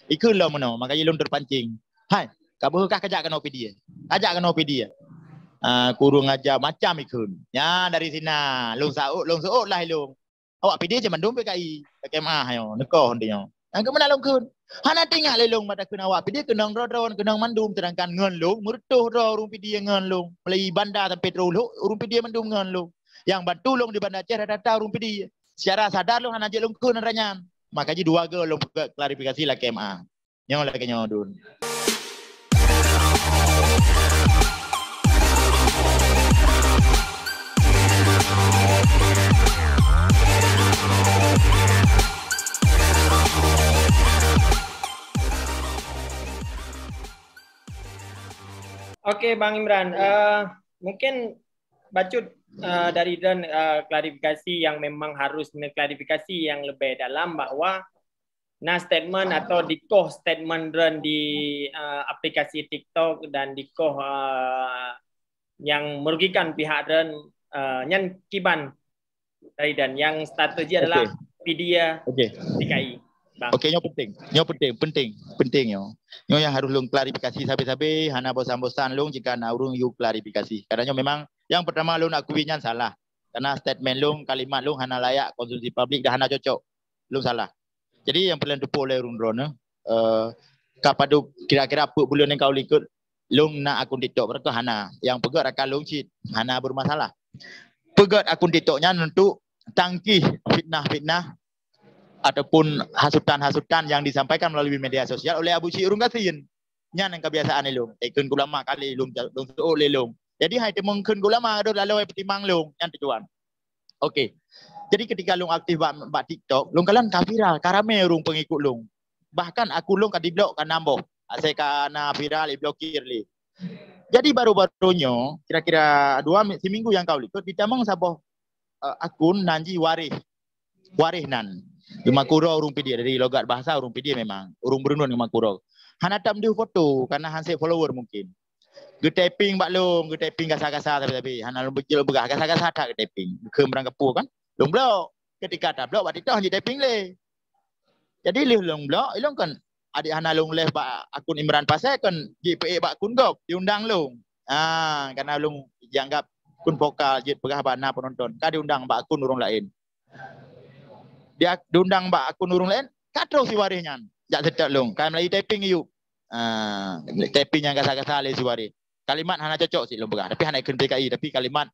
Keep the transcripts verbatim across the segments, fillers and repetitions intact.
Ikheun lom meunoe, maka jih lôn terpancing. Hai, ka beuheueh kah kajak keunoe P D A. Kajak keunoe P D A. Ah, kurang aja macam ikheun. Nya dari sinan, lôn saôt, lôn seuôt lah ilông. Awak P D A cit mandum P K I, K M A nyoe, neukoh nyoe. Nyang keumeuna lôn kheun. Hana teuingat lé lôn bak takheun awak P D A keunong droe-droe, keunong mandum, sedangkan ngon lôn meureutoh droe ureuëng P D A ngon lôn. Mulai Banda sampai Trulhok, ureuëng P D A mandum ngon lôn. Nyang bantu lôn di Banda Aceh rata-rata ureuëng P D A. Secara sadar lôn hana jeuet lôn kheun atra nyan. Maka jih dua go lôn peugah klarifikasi lam K M A. Nyoe lagée nyoe dun. Oke, Bang Imran, eh, mungkin bacut, eh, dari droen, eh, klarifikasi yang memang harus neuklarifikasi yang lebih dalam bahwa na statement atau dikoh statement droen di, eh, aplikasi TikTok dan dikoh, eh, yang merugikan pihak droen, eh, nyan kiban dari dan yang status jih adalah Okey. P D A Okey. T K I. Bang. Okey, nyoe penting. Nyoe penting, penting, penting nyoe. Nyoe yang harus lôn klarifikasi sabe-sabe, hana bosan-bosan lôn jika na ureuëng yue klarifikasi. Karena nyoe memang yang pertama lôn akui nyan salah. Karena statement lôn, kalimat lôn hana layak konsumsi publik dan hana cocok. Lôn salah. Jadi yang peureulée tupok lé ureuëng droeneuh, eh, ka padub kira-kira peuet buleuen nyang ka u likot, lôn na akun TikTok, berarti hana. Yang peugét rakan lôn cit, hana bermasalah. Peugét akun TikTok nyan untuk tangkih fitnah-fitnah ataupun hasutan-hasutan yang disampaikan melalui media sosial oleh Abu Syik Urung Gasien. Nyan nyang kebiasaan ilông. Ikheun ulama kali ilông, ilông seuôt lé ilông. Jadi hai teumong kheun ulama dôh lalu peutimang ilông, nyan tujuan. Okey. Jadi ketika ilông aktif bak, bak TikTok, ilông kalon ka viral, ka ramé ureuëng pengikut ilông. Bahkan akun ilông ka diblok ka nam boh. Asai ka na viral, diblokir lé. Jadi baru-baru nyoe, kira-kira dua mi-, siminggu nyang ka u likot, ditamong saboh, eh, akun nan jih Waréh. Waréh nan. Geumakuro ureuëng P D A, dari logat bahasa ureuëng P D A memang. Ureuëng Beureunon geumakuro. Hana tam deuh foto, karena hana follower mungkin. Geutyping bak lông, geutyping gasa-gasa sabe-sabe. Hana lôn beujeuet lôn peugah, gasa-gasa that geutyping. Keu meurang geupeu kan. Lôn blok. Ketika tablok, bak TikTok jeuet typing lé. Jadi lheueh lôn blok, ilông kan adik hana lôn leh bak akun Imran Pasai kan jipeuék bak akun gob, diundang lông. Ah, karena lông jianggap akun vokal jeuet peugah bak na penonton. Ka diundang bak akun ureuëng laén. Dia diundang bak akun ureuëng laén, ka troh si Waréh nyan. Jak seutôt lông, ka mulai typing yuk. Ah, typing nyang gasa-gasa lé si Waréh. Kalimat hana cocok sih lông peugah, tapi hana ikheun P K I, tapi kalimat,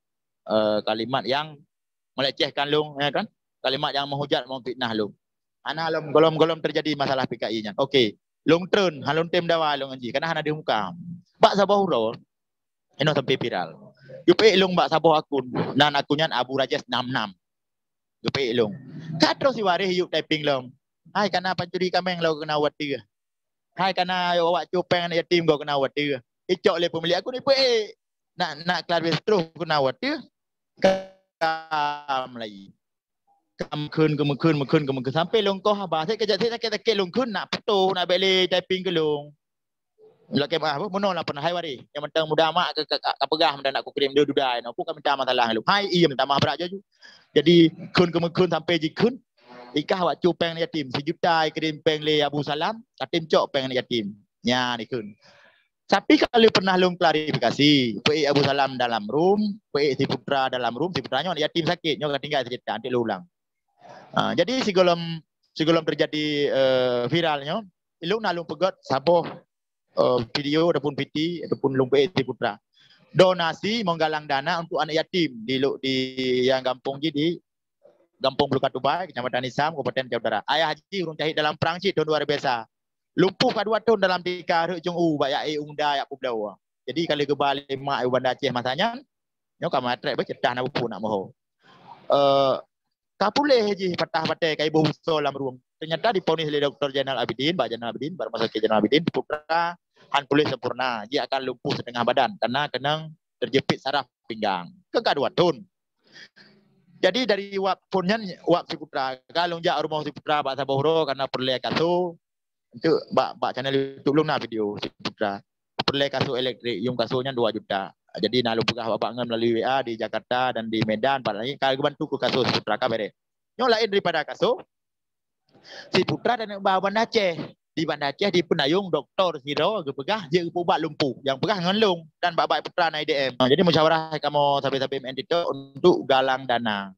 eh, kalimat yang melecehkan lông, ya kan? Kalimat yang menghujat, memfitnah lông. Hana lom, golom-golom terjadi masalah P K I nyan. Okey, lông treun, hana lông tem dawa lông anji, karena hana di muka. Bak saboh uroe, inoe sampai viral. Geupeuék lông bak saboh akun, nan akun nyan Abu Rajesh enam enam. Geupeuék lông. Ka troh si Waréh yuk typing lom. Hai kana pancuri kaméng lom keunoe watée. Hai kana awak cupeng aneuk yatim gob keunoe watée. Icok lé peumilik akun ipeuék. Nak, nak klarifikasi troh keunoe watée. Kam lagi. Kam kheun, keumeukeun, meukeun, keumeukeun. Sampai lông koh haba. Saya kejak saya sakit-sakit lông kheun nak foto, nak bek lé typing keu lông. Lagée meuah, meunoe lah pernah hai Waréh. Nyang mantong muda mak ka, ka, ka, ka peugah mantong nak kukirim dia duda inoe. Ku ka minta masalah lông. Hai, iya minta maaf brat jaju. Jadi, kheun keumeukeun sampai jikheun. Ikah awak cupeng yatim. Sejuta ikirim peng lé Abu Salam, katim cok peng yatim. Nyan ikheun. Tapi kalau pernah lông klarifikasi, peuék Abu Salam dalam room, peuék si Putra dalam room, si Putra nyoe yatim sakit, nyoe ka tinggai sejuta, nanti lôn ulang. Ah, jadi sigohlom, sigohlom terjadi, eh, viral nyoe, ilông na lông peugét saboh, eh, video ataupun piti ataupun lông peuék si Putra. Donasi menggalang dana untuk anak yatim di lu-, di yang gampông jih di Gampông Buluka Tubai, Kecamatan Isam, Kabupaten Aceh Utara. Ayah jih ureuëng syahid dalam perang cit tahun dua ribu biasa. Lumpuh ka dua tahun dalam tika rhot jong u bak yak e unda yak peubloe. Jadi kalau geuba lé mak u Banda Aceh masa nyan, nyoe ka matrek beuceutah na bupu nak moho. Eh, ka puléh jih patah batée ka iboh buso lam rueng. Ternyata diponis lé Doktor Zainal Abidin, bak Zainal Abidin, bak Rumah Sakit Zainal Abidin, Putra han puléh sempurna. Jih akan lumpuh setengah badan karena keunong terjepit saraf pinggang. Keu ka dua thon. Jadi dari wab phon nyan, wab si Putra. Ka lôn jak rumoh si Putra bak saboh uroe karena peureulée kaso. Untuk bak, bak channel YouTube lôn na video si Putra. Peureulée kaso elektrik, yuem kaso nyan dua juta. Jadi na lôn peugah bak ngon melalui W A di Jakarta dan di Medan, pat laén ka geubantu keu kaso si Putra ka bereh. Nyoe laén daripada kaso, si Putra dan ba Banda Aceh. di Banda Aceh di Peunayong doktor sidroe geupeugah jeuet geupeubat lumpuh nyang peugah ngon lôn dan bak-bak putra na I D M. Jadi musyawarah kamoe sabe-sabe meu'en TikTok untuk galang dana.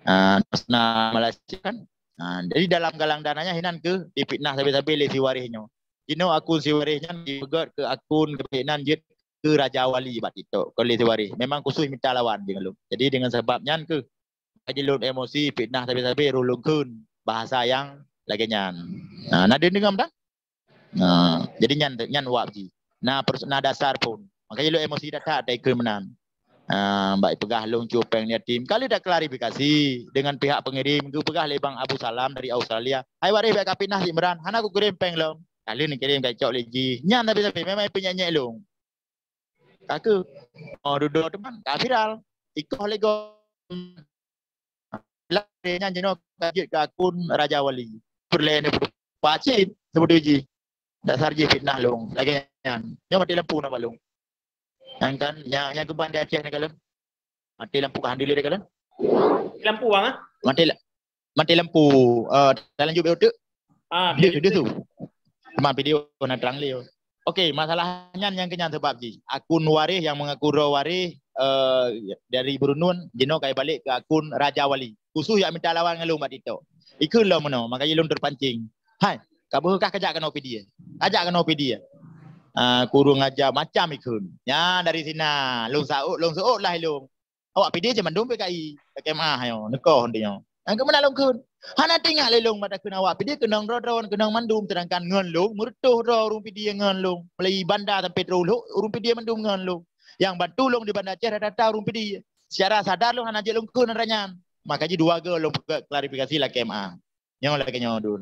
Ah, na Malaysia kan. Ah, jadi dalam galang dana nyan hinan keuh difitnah sabe-sabe lé si waréh nyoe. Jinoe akun si waréh nyan dipeugét keu akun geupeugét nan jeuet keu Raja Wali bak TikTok. Kon lé si waréh. Memang khusus mita lawan jih ngon lôn. Jadi dengan sebab nyan keuh jadi lôn emosi fitnah sabe-sabe roh lôn kheun bahasa nyang lagée nyan. Ah, na deungoe dak? Nah, jadi nyan nyan wab jih. Na pers- na dasar pun. Makanya lôn emosi that-that ata ikheun meunan. Ah, bak peugah lôn cue péng yatim. Kali dak klarifikasi dengan pihak pengirim geupeugah lé Bang Abu Salam dari Australia. Hai waréh bak ka fitnah si Imran, hana kukirim péng lom. Kali neukirim ka cok lé jih. Nyan tapi-tapi memang peunyek-nyek lôn. Ka keuh. Oh, dudoe teuma ka viral. Ikoh lé gob. Lagée nyan jinoe ka jeuet keu akun Raja Wali. Peureulée ni pacit seubeutoe jih. Dasar jih fitnah lôn. Lagée nyan. Nyoe maté lampu na bak lôn. Nyang kan nyang nyang keuban di Aceh ni kalon. Maté lampu ka handuli di kalon. Lampu bang ah? Maté la- maté lampu. Uh, dah lanjut beutuk. Ah, dia tu. Cuma video na terang lé. Okey, masalah nyan nyang keunyan sebab jih. Akun waréh nyang mengaku droe waréh uh, dari Brunun jinoe kai balik ke akun Raja Wali. Khusus yak minta lawan ngon lôn bak TikTok. Ikheun lom meunoe, maka lôn terpancing. Hai, ka beuh kah kajak keunoe P D A. Kajak keunoe P D A. Ah, kurung aja macam ikheun. Nya dari sina, lôn saut, lôn saut lah ilong. Awak P D A je mandum P K I, L K M A nyoe, neukoh nyoe. Nyang keumeuna lôn kheun. Hana teuingat lé lôn bak takheun awak P D A keunong droe-droe keunong mandum, sedangkan ngon lôn meureutoh droe ureuëng P D A ngon lôn. Mulai banda sampai Trulhok ureuëng P D A mandum ngon lôn. Nyang bantu lôn di Banda Aceh rata-rata ureuëng P D A. Secara sadar lôn hana jeuet lôn kheun atra nyan. Maka jih dua go lôn peugah klarifikasi L K M A. Nyoe lagée nyoe dun.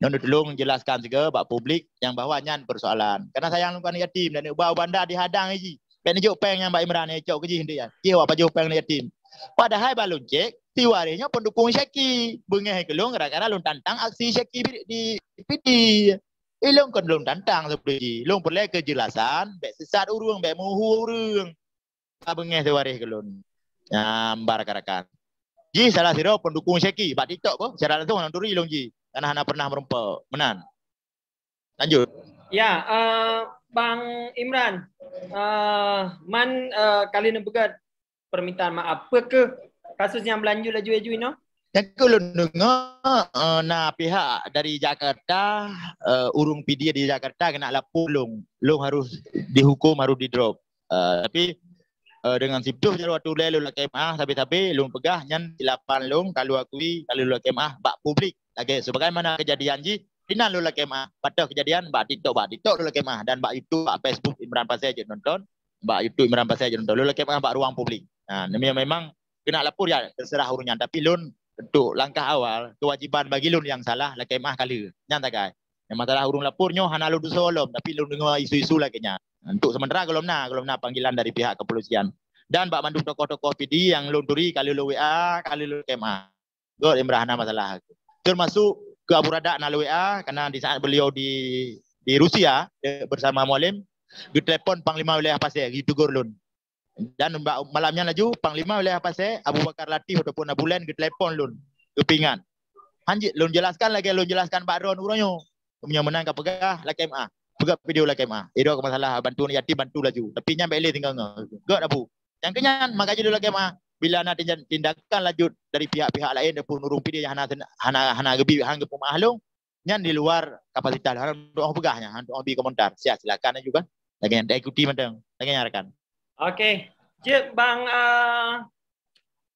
Nyoe neutulông jelaskan sigoe bak publik nyang bahwa nyan persoalan. Karena sayang lôn keu aneuk yatim dan uba banda dihadang jih. Bèk neujok péng nyang bak Imran nyang icok keu jih nyan. Jih awak pajoh péng aneuk yatim. Padahai bak lôn cek, si waréh nyoe pendukung Syaki. Beungéh keu lôn gara-gara lôn tantang aksi Syaki di P D. Ilông kon lôn tantang seperti jih. Lôn peureulée keujelasan, bèk sesat ureuëng, bèk meuhu ureuëng. Ka beungéh si waréh keu lôn. Nyambar rakan-rakan. Jih salah sidroe pendukung Syaki bak TikTok boh. Secara langsung hana turi lôn jih. Karena hana pernah meureumpok. Meunan. Lanjut. Ya, uh, Bang Imran. Uh, man uh, kali neupeugah permintaan maaf. Apa ke kasus yang berlanjut laju-laju ini? Nyang keu lôn deungoe uh, na pihak dari Jakarta, uh, urung P D A di Jakarta kena lapor lôn. Lôn harus dihukum, harus di-drop. Uh, tapi uh, dengan siptoh jaroe tu lé lôn lakée meuah sabe-sabe lôn peugah nyan silapan lôn ka lôn akui ka lôn lakée meuah bak publik lagée sebagaimana kejadian jih inan lôn lakée meuah patah kejadian bak TikTok bak TikTok lôn lakée meuah dan bak YouTube bak Facebook Imran Pasai je nonton bak YouTube Imran Pasai je nonton lôn lakée meuah bak ruang publik. Ha, memang kena lapor ya terserah urunyan tapi lôn untuk langkah awal kewajiban bagi lôn yang salah lakée meuah kali nyan tagai. Yang masalah urung lapor nyoe hana lôn tusoe lom tapi lôn deungoe isu-isu lagée nyan. Untuk sementara golom na, golom na panggilan dari pihak kepolisian. Dan bak mandum tokoh-tokoh P D yang lôn turi ka lôn W A, ka lôn K M A. Gok Imran hana masalah. Termasuk ke Abu Radak na W A karena di saat beliau di di Rusia bersama Mualim, ditelepon Panglima Wilayah Pasai, ditegur lôn. Dan malam nyan laju Panglima Wilayah Pasai Abu Bakar Latif ataupun Abu Len geutelephon lôn, geupeuingat. Hanjeuet lôn jelaskan lagée lôn jelaskan bak droen uroe nyoe. Meunyoe meunan ka peugah lakée meuah. Peugah video lakée meuah. Idok ke masalah bantu aneuk yatim bantu laju. Tapi nyan bék lé tinggai ngon. Gét Abu. Nyang keunyan maka jih lôn lakée meuah. Bila na tindakan lanjut dari pihak-pihak laén ataupun ureuëng P D nyang hana hana hana geubi han geupeumeuah lôn, nyan di luar kapasitas. Hana untuk peugah nyan, hana untuk bi komentar. Siap silakan juga. Lagée nyan ikuti mantong. Lagée nyan rakan. Okey. Jeuet Bang uh,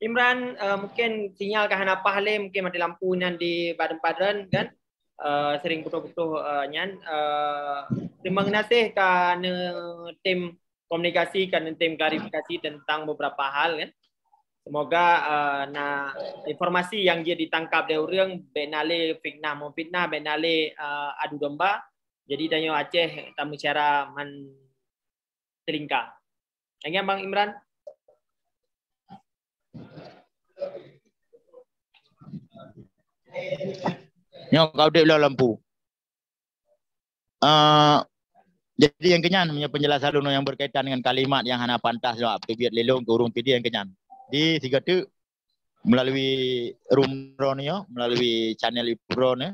Imran, uh, mungkin sinyal ka hana paih lé, mungkin mati lampu nyan di badan padran kan. Uh, sering putus-putus uh, nyan. Uh, terima kasih ka ne tim komunikasi kan tim klarifikasi tentang beberapa hal kan. Semoga uh, na informasi yang dia ditangkap dari orang bek nale fitnah memfitnah bek nale uh, adu domba. Jadi tanyo Aceh tamu cara man telingka. Lagi Bang Imran? Nyoe kau dek lo lampu. Uh, jadi yang kenyan punya penjelasan lôn yang berkaitan dengan kalimat yang hana pantas lah pebiet lelong ke urung P D yang kenyan. Di tiga tu melalui room drone ya, melalui channel drone ya.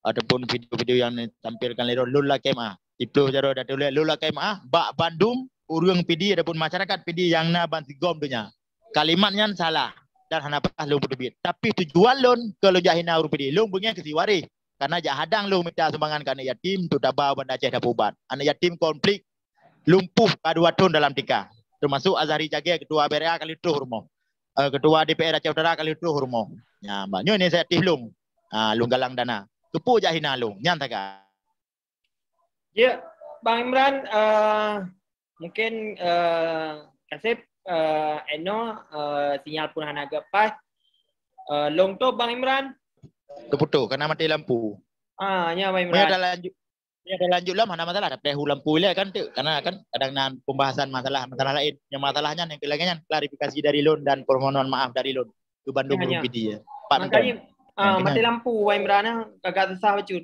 ataupun video-video nyang ditampilkan lé droe, lôn lakée meu'ah. Siploh jaroe dah tuléh, lôn lakée meu'ah bak bandum ureuëng Pidie ataupun masyarakat Pidie nyang na ban sigom donya. Kalimat nyan salah dan hana paih lôn peuteubiet. Tapi tujuan lôn keu lôn jak hina ureuëng Pidie. Lôn beungéh keu si waréh. Karena jak hadang lôn mita sumbangan keu aneuk yatim untuk taba u Banda Aceh tapeuubat. Aneuk yatim konflik lumpuh ka dua thon dalam tika. Termasuk Azhari Cagée, ketua B R A ka lheueh troh rumoh. Eh, ketua D P R Aceh Utara ka lheueh troh rumoh. Nya, bak nyoe inisiatif lôn. Ah, lôn galang dana. Keupeue jak hina lôn? Nyan sagai. Ya, Bang Imran, eh, mungkin eh, Kaseb, eh, Eno, eh, sinyal pun hana agak paih. Eh, lôn tôb Bang Imran. Terputus karena mati lampu. Ah, ya Bang Maya Imran. Dah lanjut, ya dah lanjut lom, hana masalah. Tapi hu lampu ilée kan tu. Karena kan kadang na pembahasan masalah-masalah lain. Yang masalahnya yang lagi nyan klarifikasi dari lôn dan permohonan maaf dari lôn ke bandum Ya, ureuëng ya. Pidie. Empat Makanya, macam. ah, Yang mati kena. Lampu Bang Imran, ah, agak susah bacut.